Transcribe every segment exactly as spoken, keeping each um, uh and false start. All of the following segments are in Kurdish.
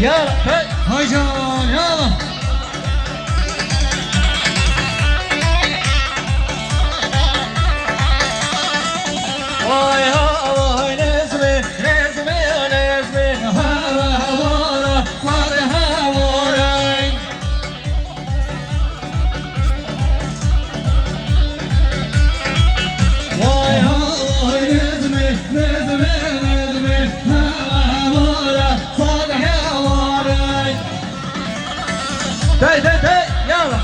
Yala, hey. Hay can, yala. Vay ha, vay Nezmi, Nezmi, Nezmi, ha, ha, ha, ha, ha, ha, ha. Vay ha, vay Nezmi, Nezmi, Nezmi, ha, ha, ha, ha, ha. Hey, hey, hey, yalla.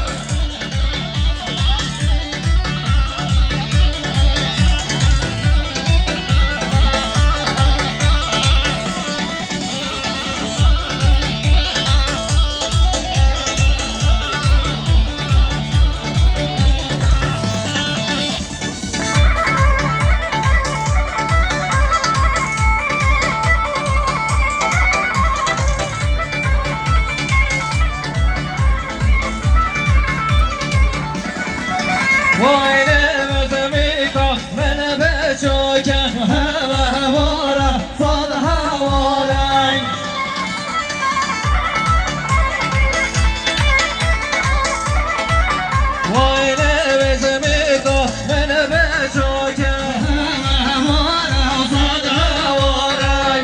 Vay ne bezmîka min be çoke heve hevara. Sad hawalay. Vay ne bezmîka min be çoke. Sad hawalay.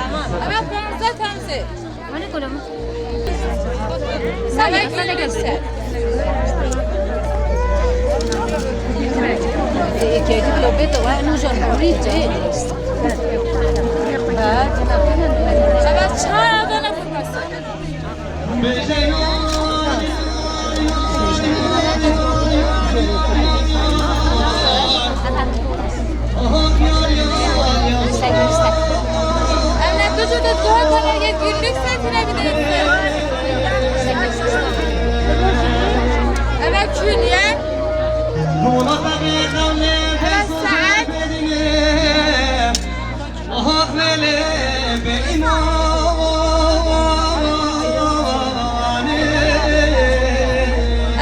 Tamam. Hemen paranıza temsil. Sen de göster. Evet, çağır adana fırkası. Günlük setine bir de. Evet, Külliye. Evet, Saat.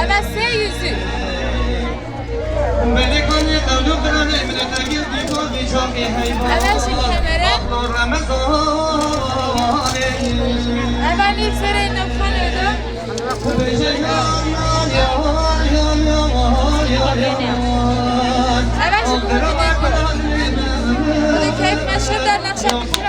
Evet, Seyüzü. Evet, şimdi kemere. Evet, ilk sırayı nokta neydi? Evet, şimdi bu da keyif meşhur dernek şarkısı.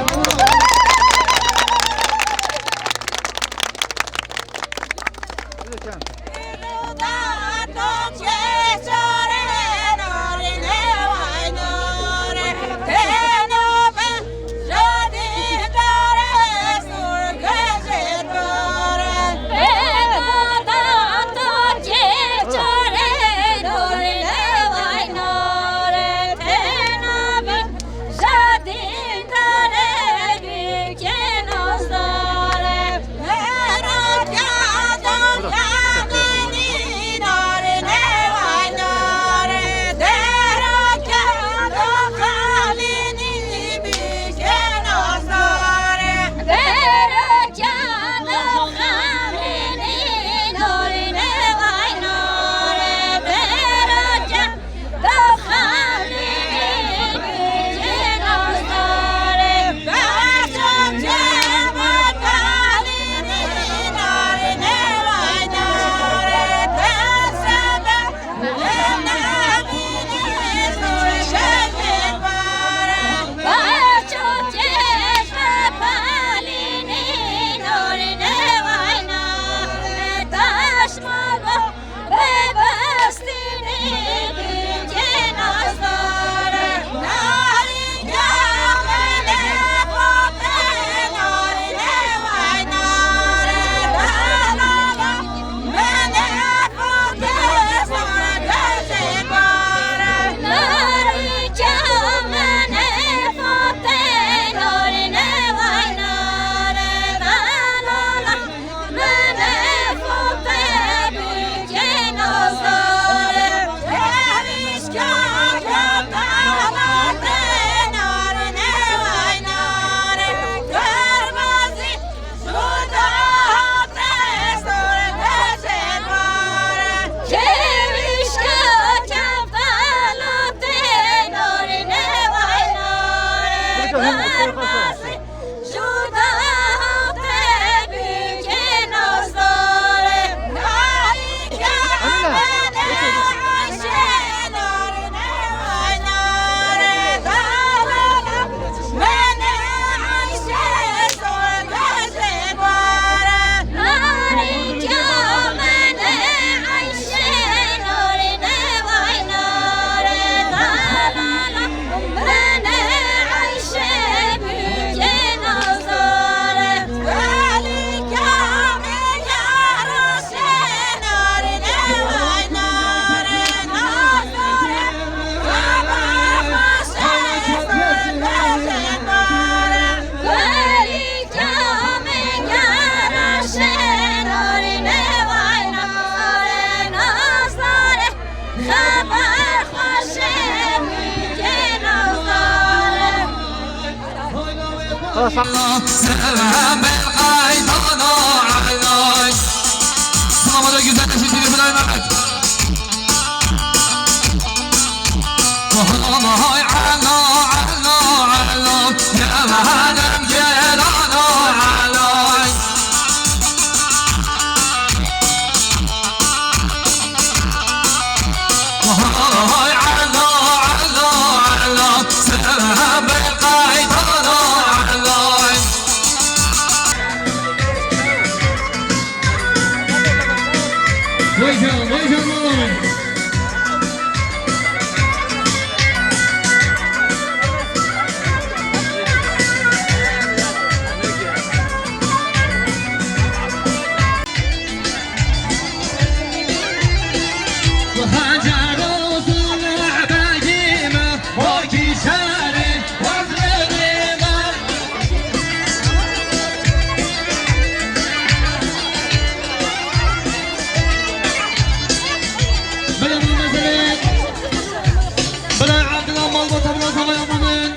Malbata Birazavay Amanên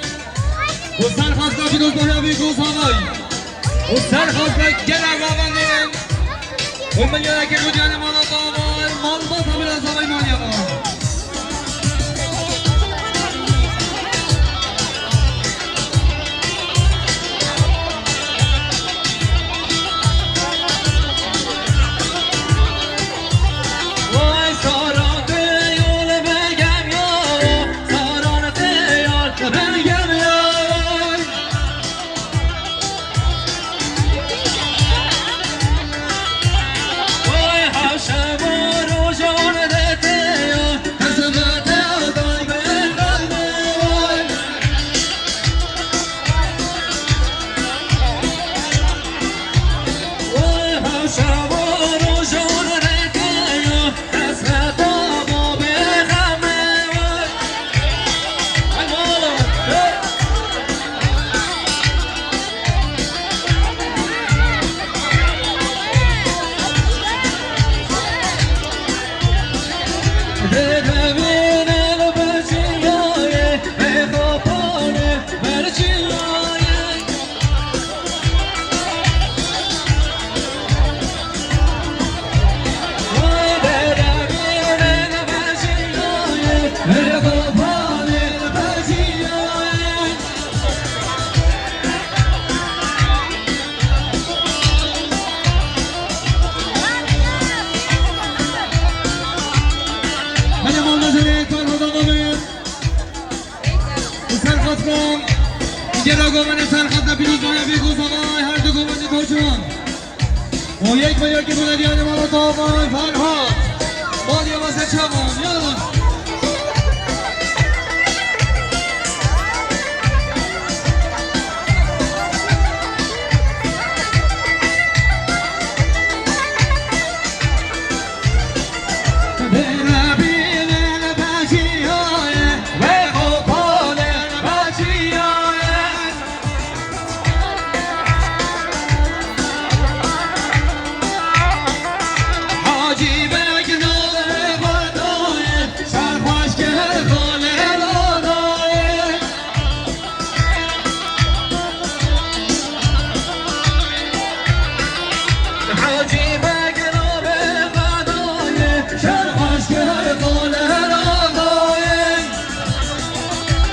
û serxwezna Fîrozbahya Fîrozavay û serxwezna gelek avandên û milyoneke Rûdyanê Malbata Avay, Malbata Birazavay Manyava. Vay saran te yol begem ya, saran te yol begem ya. Vay haşa rojan de te ya, hizmete day ben vay. Hadi malmazene, kar hodamamın. Serxatkan, gera govene serxatna pîrozbaya Fîrozavay, her du govendê koçiwan. O yek ve yekê bu nediyane mala tavay Ferhat. Bal yavaşça çaman, yalın.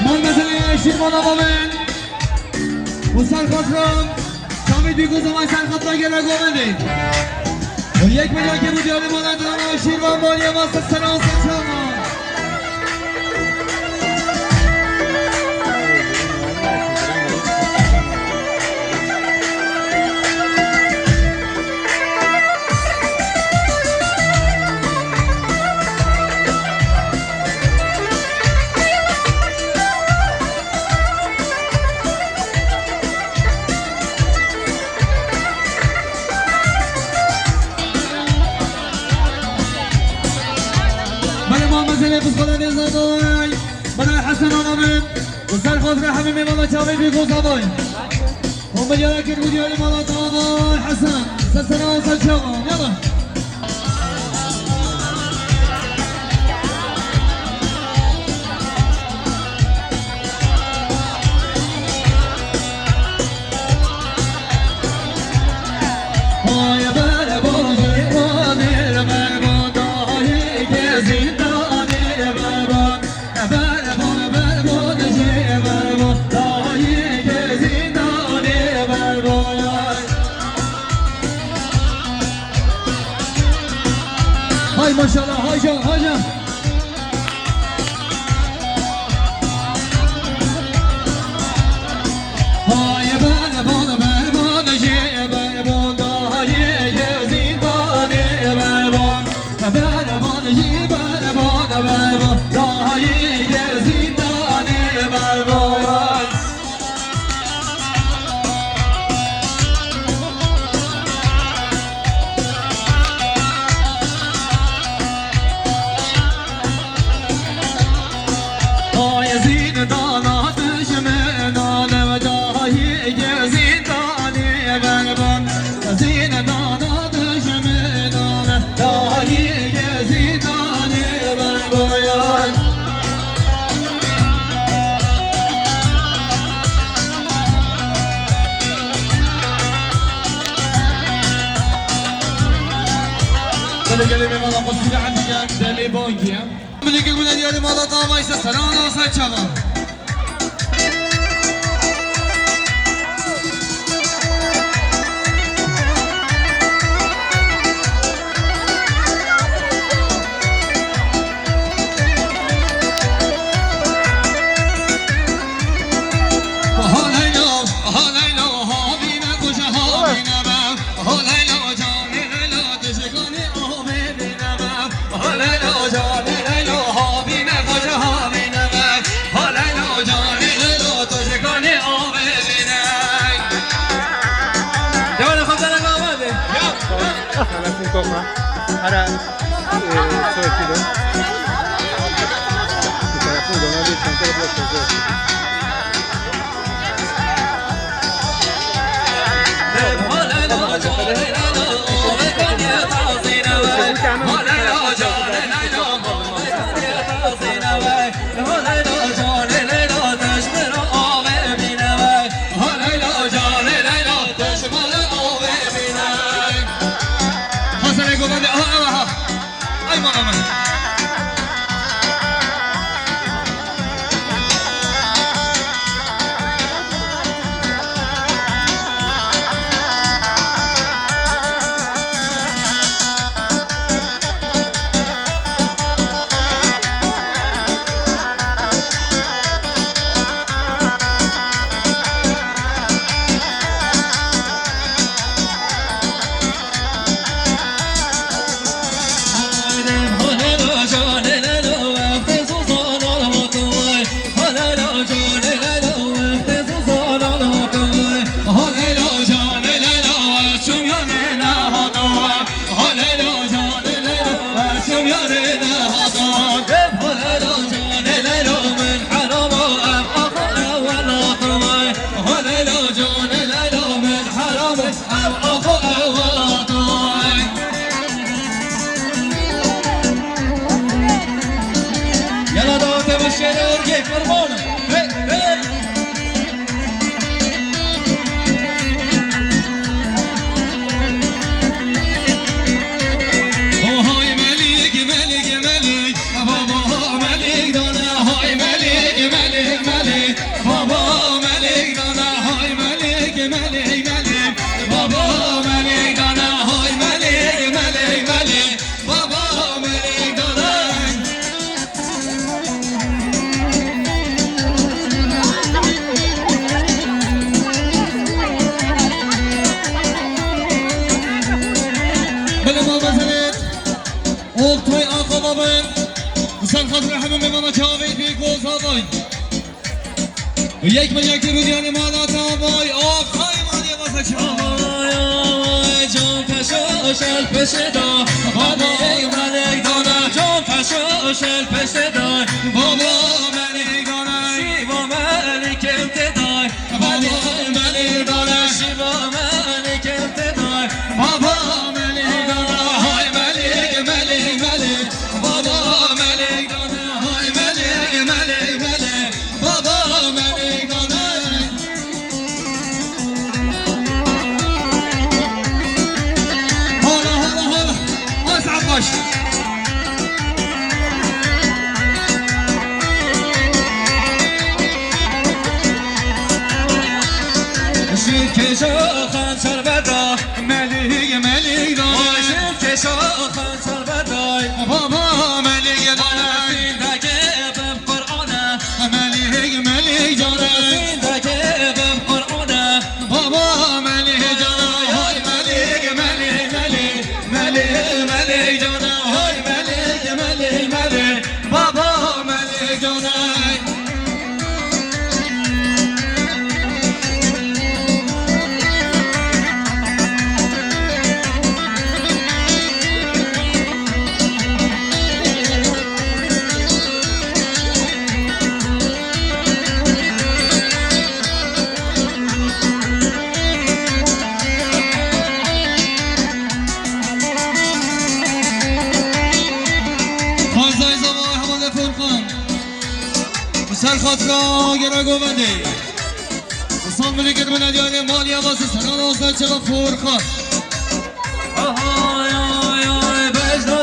Mal meselê şîrvan ava min. Û serxwezran çavê dî ku zeman serxwezran gelek govendê. Û yek milyonekê bu diyarê mala dana şîrvan baliye masa seran seçama. Belê, ma mezelê Fizxala Nêzadayê. Belê, Hesen Anamî. Û serxwezra hemî mêvana çavê Fîrozavay. Û milyara kir û diyarê mala tavay Hesen. Sesena û serçava. Yala. Gelê mêvana xwe sîle endî ye, delê bangî ye. Milî gil bûne diyarê mala dava îse seran asa çava. Devam et, Hamza, devam et. Telefon kokma. Ara, e, soy kilo. Telefon kokma, bir tane telefon kokma. Hasanê govendê, aha, ew, aha. Ay mala min. Yala dawetê bişêne orgê qurban. Hey, hey. Ohay Melik, Melik, Melik, baba Melik dana, hay Melik, Melik, Melik, baba Melik dana, hay Melik, Melik, Melik, baba Melik dana, hay Melik, Melik, Melik, baba Melik dana. Belê mamostelet, Oktay Akababın, Hüseyin Hazır Hamam ve Mehmet Çağabey Bey Gozalay. Yek bin yek bin yani mala davay, Oktay mali vasa çağabey. Ay, ay, can peşe şel peşe da, baba melek dana, can peşe şel peşe da, baba melek dana, şiva melek evde da, baba melek dana, şiva melek evde da, baba melek dana, hay melek, melek, melek, baba melek dana, hay melek, melek, melek, baba melek dana. Hala, hala, hala. Esad baş. Şirkeşa xançer beda, melig, melig da. Şirkeşa xançer beda. Baba melig da. Sindaki bim Qur'ana. Melig, melig da. Sindaki bim Qur'ana. Baba Melih cana, hay Melih, Melih, Melih, Melih, Melih cana, hay Melih, Melih, Melih, Baba Melih cana. Xwezayê zavayê hevalê Furqan. Ser xatira gera govendê. Sal milî kir min ediyarê malî avası seran olsa çeva Furqan. Ay, ay, ay, bejna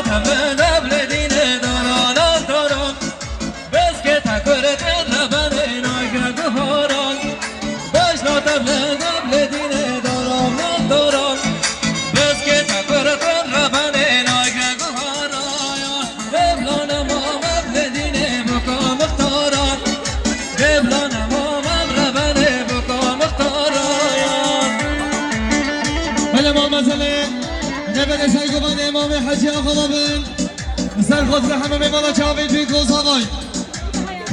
Belê, mamezelê, ne belê ser guvanê Mamê Hecî Axa bin. Ser xatirê hemî mêvana çavê Dîk Ozavay.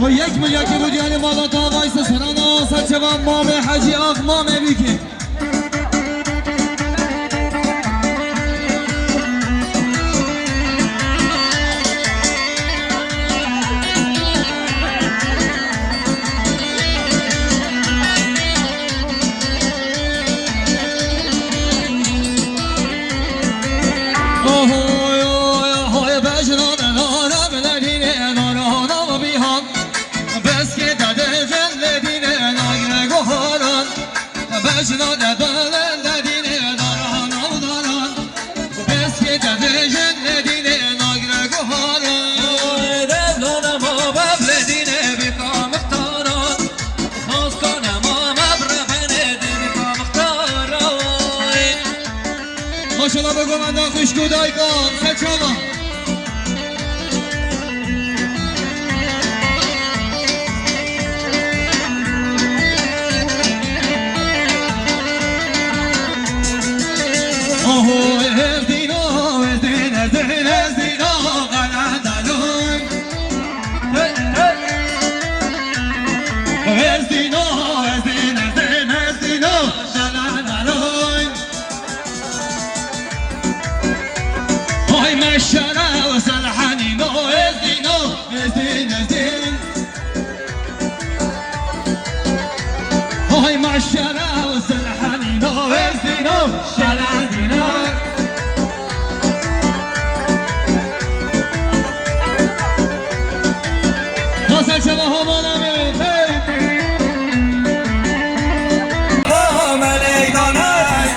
O yek milyakê bû diyarê mala tavay se serana ser çava Mamê Hecî Ax Mamê Bîkê. Ahoy, oy, ahoy, bejna de nara bilerine nara nava bihan. Beske de de ledine nagre goharan. Bejna de bele ledine nara navdaran. Beske de de ledine nagre goharan. Devlana ma bab ledine bika muxtaran. Maskane ma mab rebene de bika muxtaran. Maşallah be govenda xwişk û dayika, ser çava. Oho, ez dîno, ez dîn, ez dîn, ez dîno, qelendalûn. Hey, hey. Ez dîno, ez dîn, ez dîn, ez dîno, qelendalûn. Hay meşere û selhenîno, ez dîno, ez dîn, ez dîn. Hay meşere û selhenîno, ez dîno, şelenîno. Xasa çava homana me, hey! Ho, melek danay.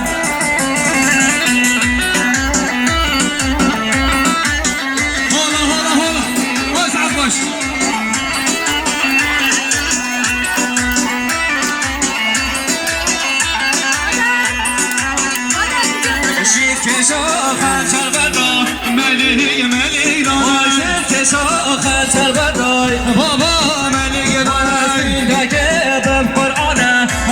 Hola, hola, hola. Hoş, hoş. Şîr keşa xançer beda. Melî, melî, ray. Aşiq keşa xelçer beray. Baba, melî, ray. Sindeke bim Qur'ane.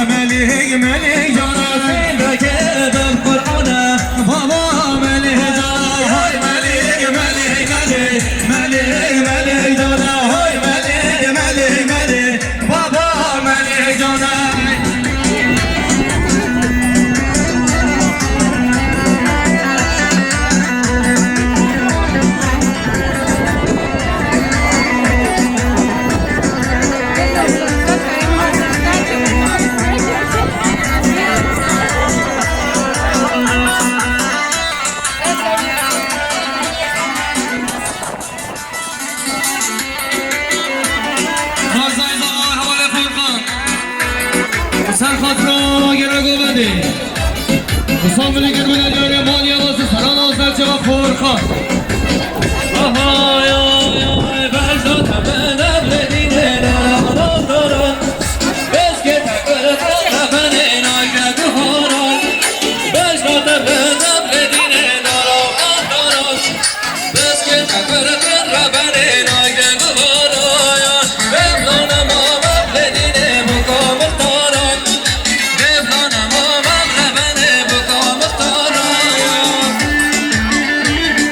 Melî, melî, ray. Sindeke bim Qur'ane. Baba, melî, ray. Hay, melî, melî, melî. Melî, melî, ray. Hay, melî, melî, melî. Baba, melî, ray. Marzay zaman hevalê Furkan. Ser xatira gere govendê. Usa milî gir bine diyarê maliye vası serana ser çeva Furkan. Aha, ya, ya, bejda tebene bledine, dara, dara. Beske tebene, tebene, nayge duhara. Bejda tebene bledine, dara, dara.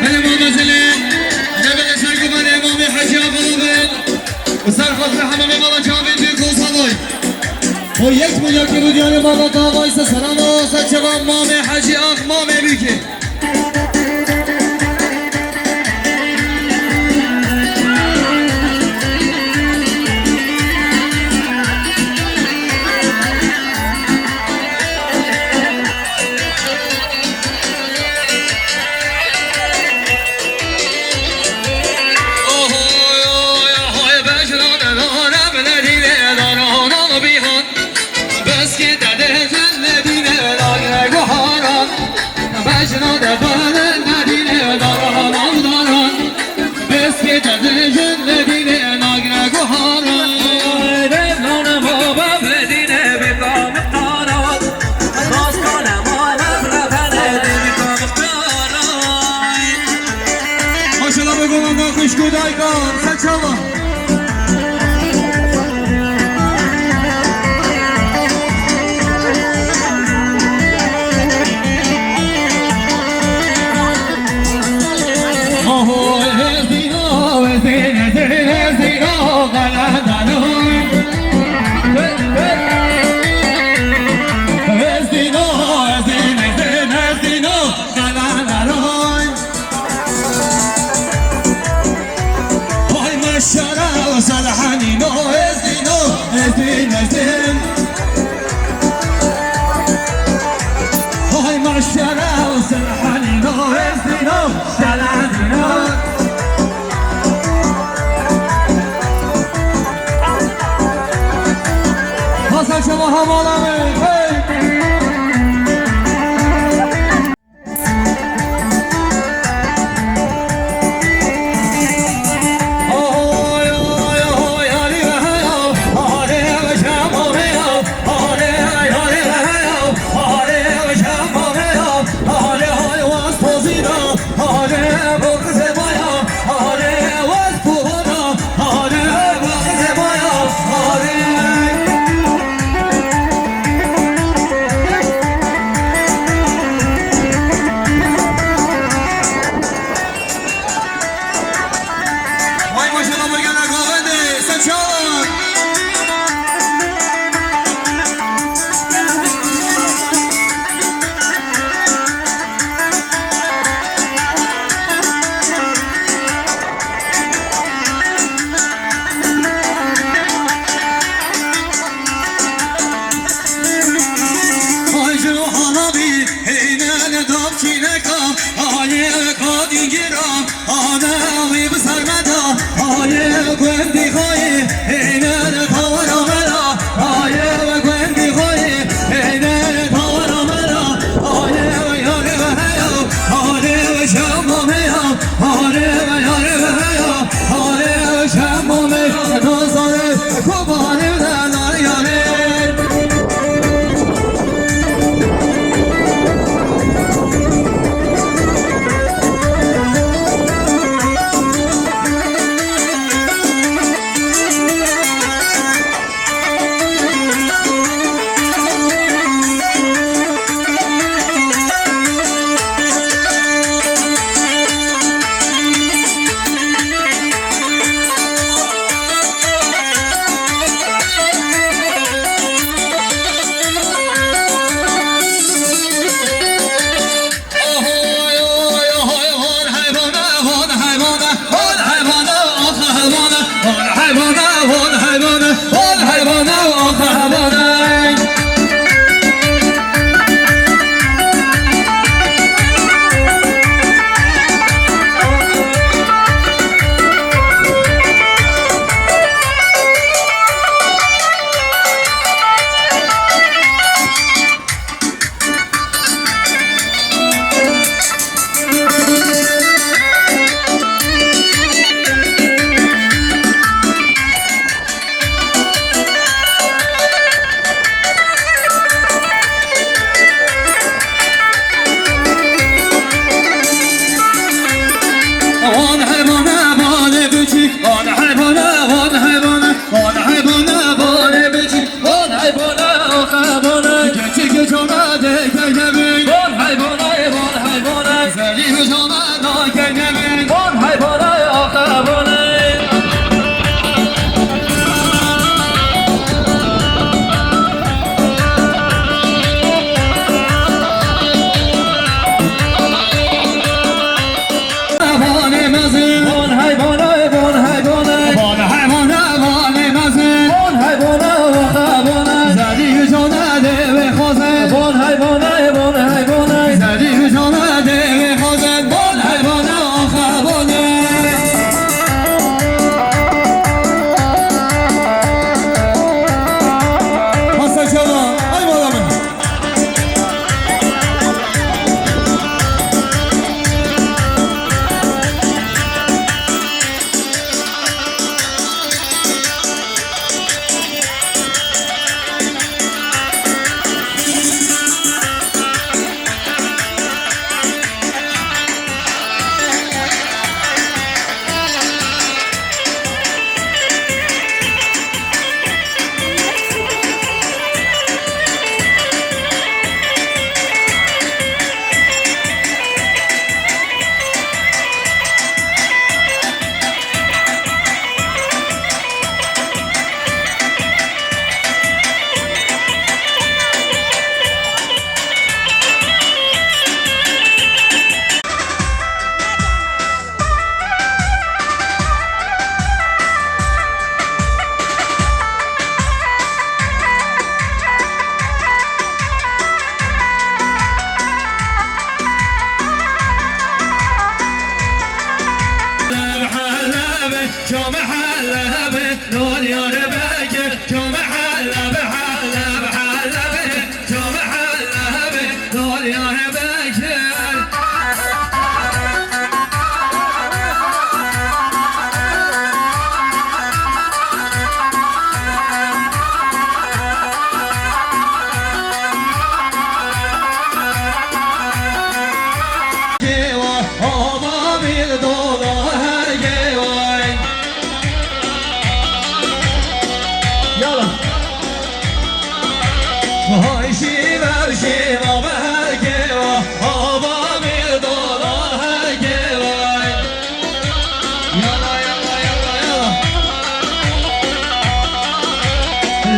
Belê mamezelê, ne belê ser gumanê Mamê Hecî Axa bin. Bi ser xatirê hemî mêvana çavê Dîk Ozavay. O yek milyakê bû diyarê mala tavay se serana ser çeva Mamê Hecî Ax Mamê Bîkê. Hay maşallah, Selahaddin, Selahaddin. Hasan Çaba havalanı, hey!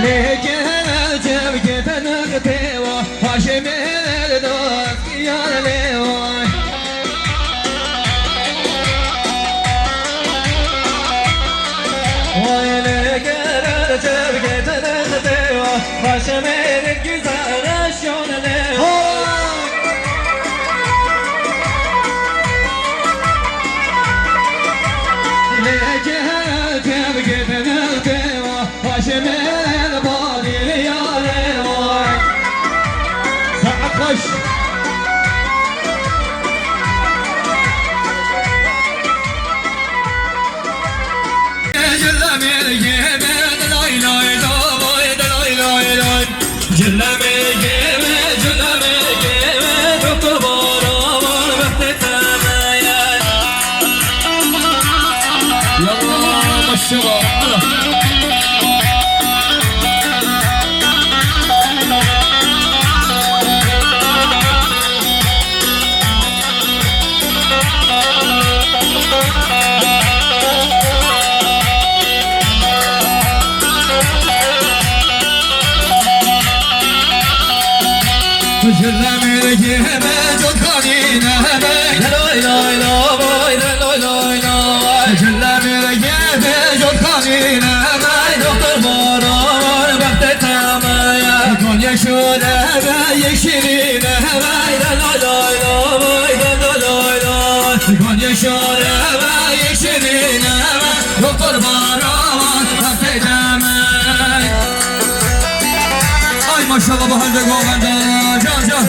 Lê gel cem geten têwa, paşê mêr dost yar lê vay. Vay lê gel cem geten têwa, paşê mêr güzel şon lê vay. Lê gel cem geten têwa, paşê mêr balî yar lê vay. Saet xweş. Cille mêrgê me, lay lay lay, lay lay lay. Cille mêrgê me, cille mêrgê me, doktor Baraman bextê te me ye. Yallah, maşallah. Jillemê gebe cotkanî nebe. Lay lay lay, lay lay lay lay. Jillemê gebe cotkanî nebe. Doktor Baraman bextê te me ye. Konya şûre be yek şirîne be. Lay lay lay, lay lay lay lay. Konya şûre be yek şirîne be. Doktor Baraman bextê te me ye. Ay maşallah, bahar de govende, can can.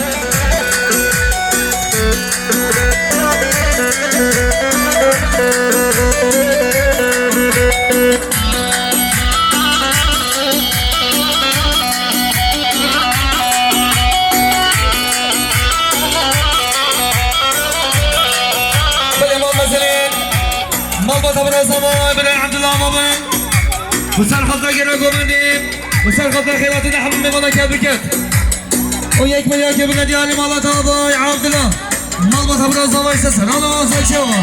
Belê mal mezelê, malbata birêza me, belê Abdullah me bin. Bi ser xwe de gere govendê. Û ser xatir xêratî de hemû mêvana ked biket. Û yek milyar ke bine diyarî mala te bay Abdullah. Malbata birêza me ise selam ve saçma.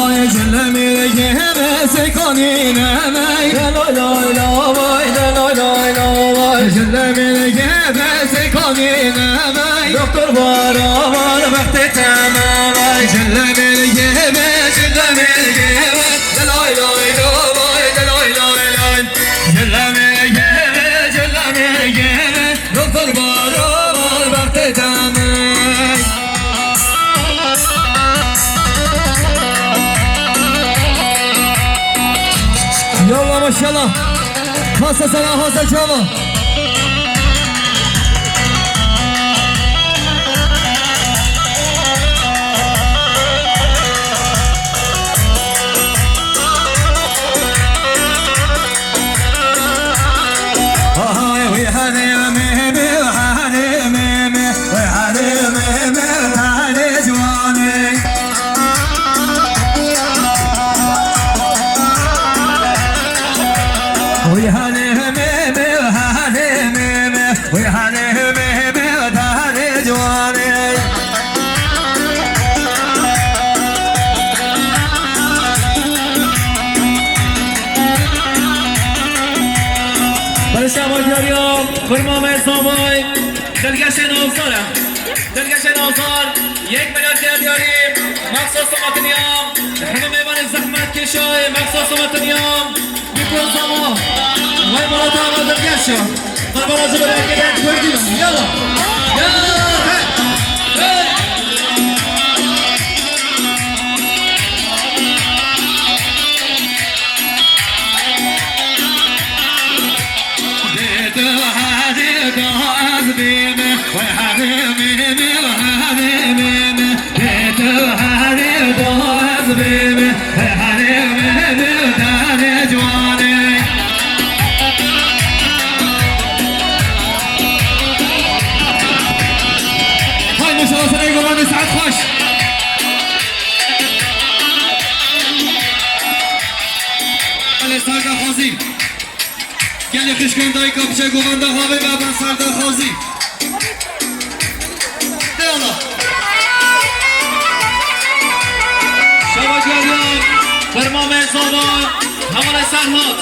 Ay cille mêrgê me sekanîne me. Lay lay lay, lay lay lay lay. Cille mêrgê me sekanîne me. Doktor Baraman bextê te me ye. Cille mêrgê me, cille mêrgê me. Lay lay lay, lay lay lay lay. Cille mêrgê me, cille mêrgê me. Doktor Baraman bextê te me. Yallah maşallah. Hasta sana, hasta çava. Barışa Bacarya, Kurma Mesavay, Dilgeşen Avzara. Dilgeşen Avzar, yek milyar diyarî, Mexsus Somatiniya, hemû mêvanê zehmet keşayê, Mexsus Somatiniya, Mîkro Samo, vay malata ama Dilgeşa. Qurban olsun, böyle erkek kurdum, yala. Ya, hey, hey. Hay maşallah, sana iyi kurban, saat hoş. Hele sarda hazır. Gelê xişkên dayika biçe govenda havê ve ben serdar xazî. Hevalê Serhat.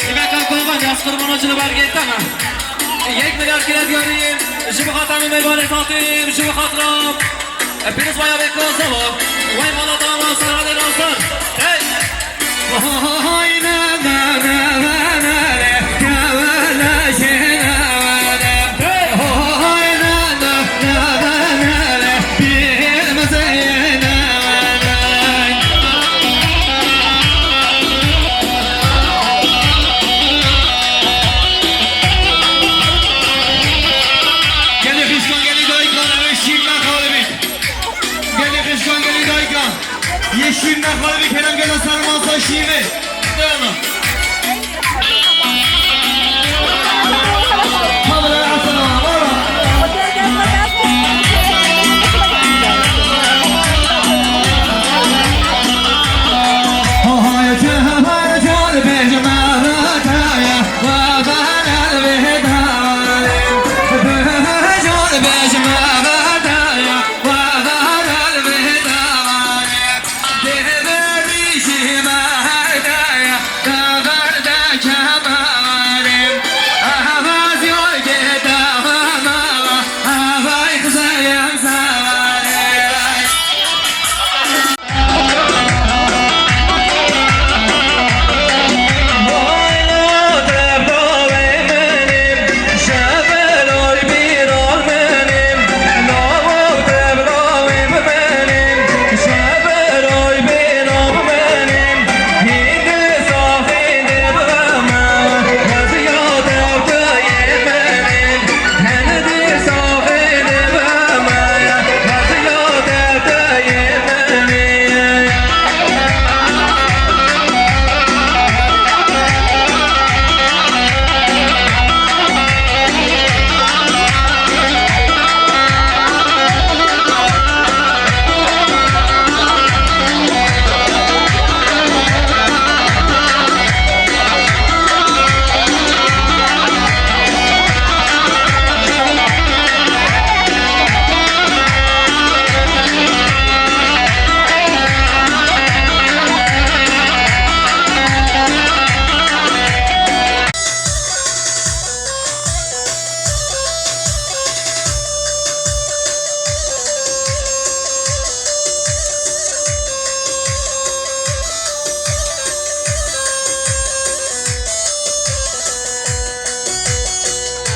Îveka Kovan, yaz qurbana ji li ber gê te me. Yek milyar kire diyarî, ji bo xatir me meyvanê tatî, ji bo xatira. E, pîroz baya vê koza wa. Wey mala dama Serhatê Nasir. Hey! Hay na na na na na re, ya wele jê na wele. Hey! Hay na na na na na re, pîr mezeyê na wele. Gelê xişkan, gelê daykan, ev ê şîr nexalibî. Gelê xişkan, gelê daykan. Yê şîr nexalibî, kerem gela ser masa şîrê. Dana. Hamile asana, vara.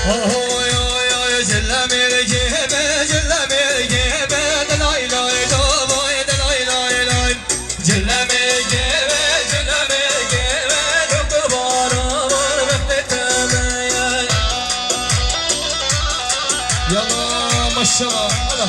Oy, oy, oy, cille mirgê be, cille mirgê be, de lay lay lo, oy, de lay lay lay. Cille mirgê be, cille mirgê be, doktor bara var, vextê te me ye. Yalla, maşallah. Hala.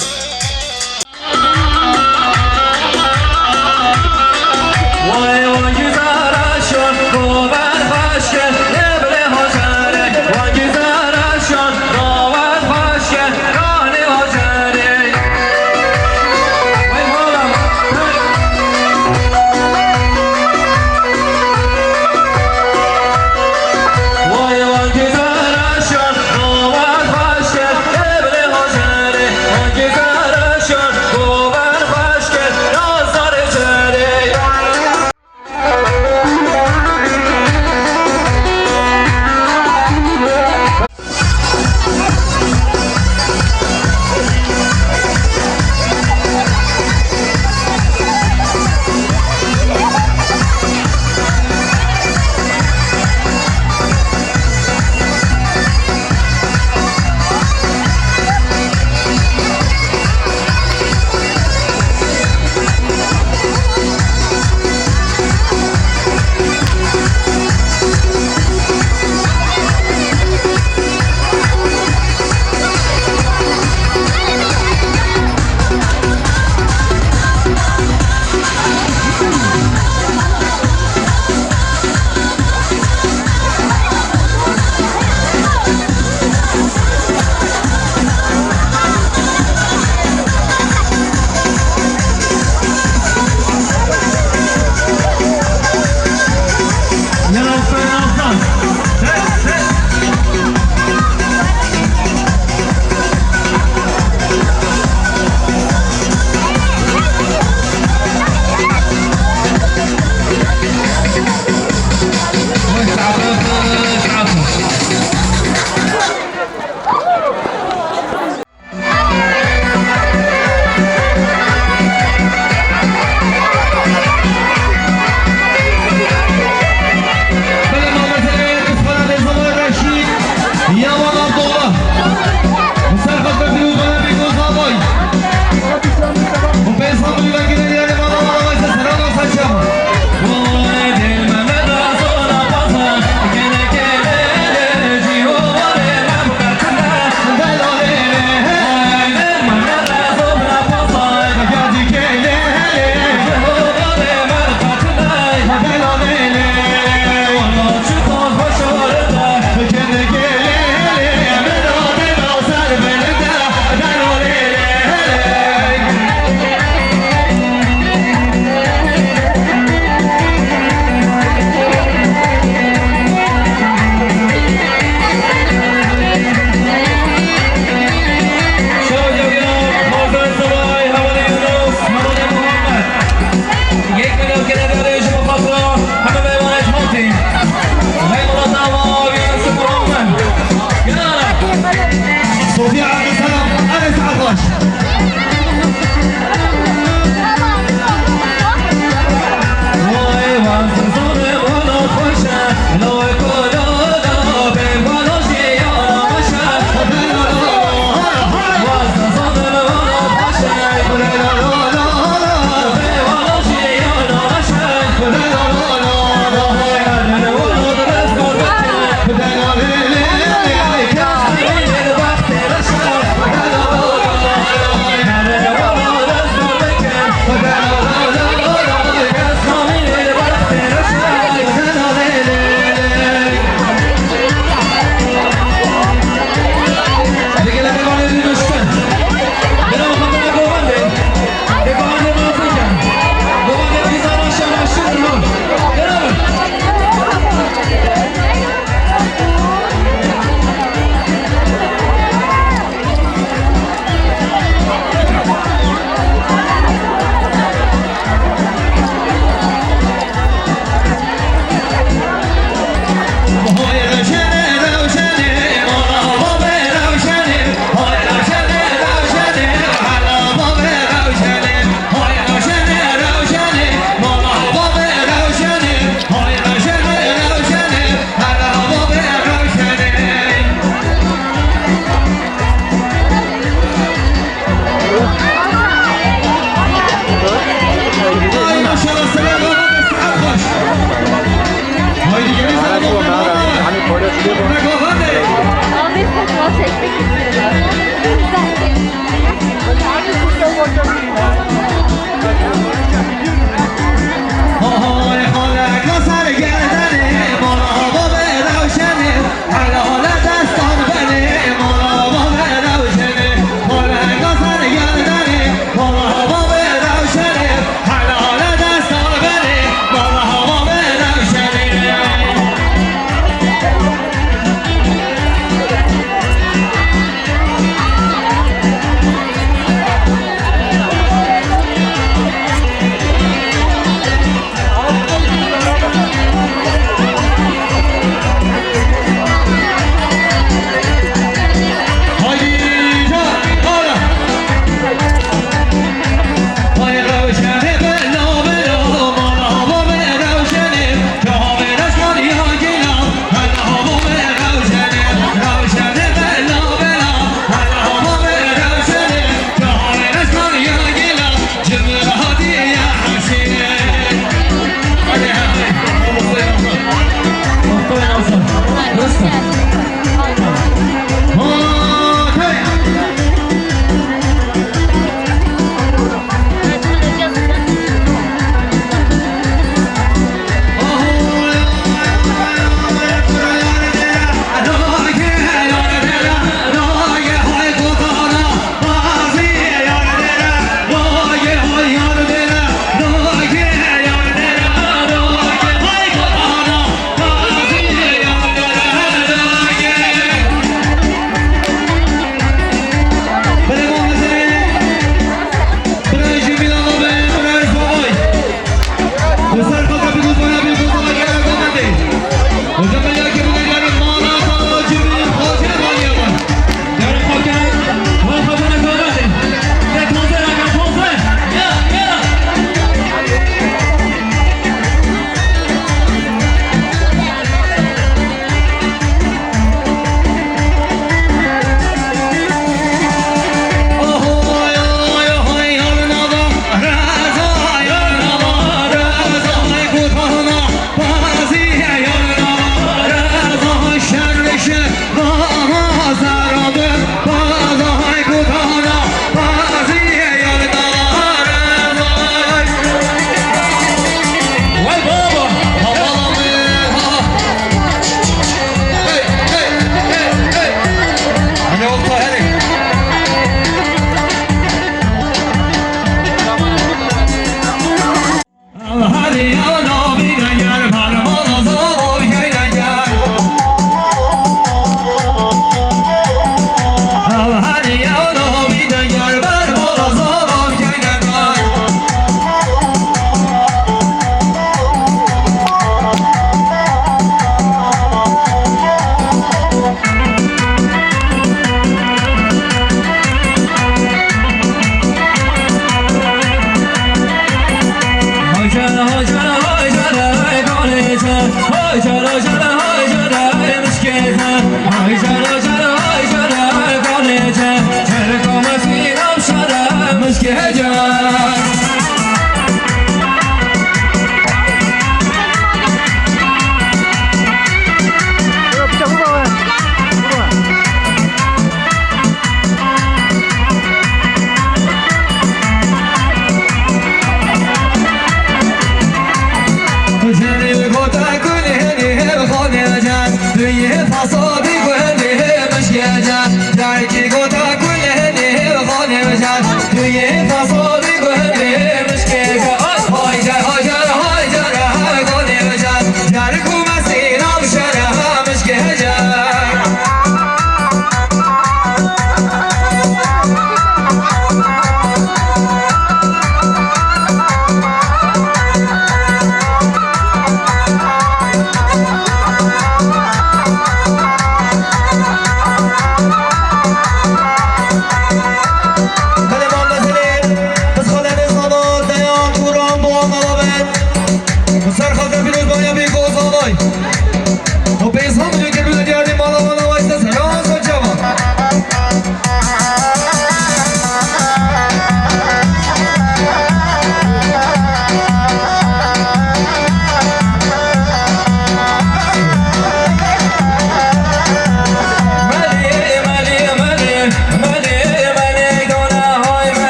Belê, mam meselê.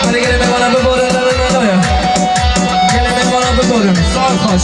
Hadi gelin, bana bir böyle, böyle, böyle ya. Gelin, bana bir böyle. Sağ ol, baş.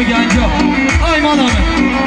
Genco. Ay mala min.